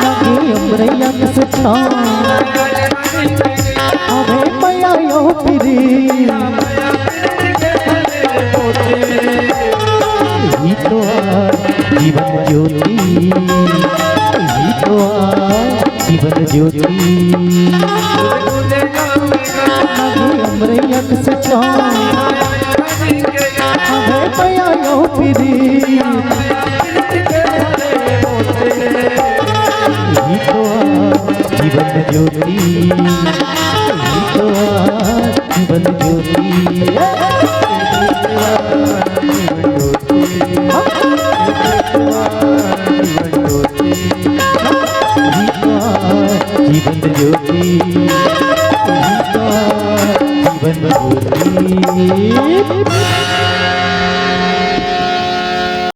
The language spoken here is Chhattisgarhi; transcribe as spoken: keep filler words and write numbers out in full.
लगे अमरैया के छाँव, अबे मया यो पीरी। यही तो आ जीवन ज्योति, यही तो आ जीवन ज्योति। लगे अमरैया के छाँव, अबे मया यो पीरी। यही तो आ जीवन ज्योति, यही तो आ जीवन ज्योति। जीवन ज्योति, जीवन ज्योति, जीवन ज्योति, जीवन ज्योति।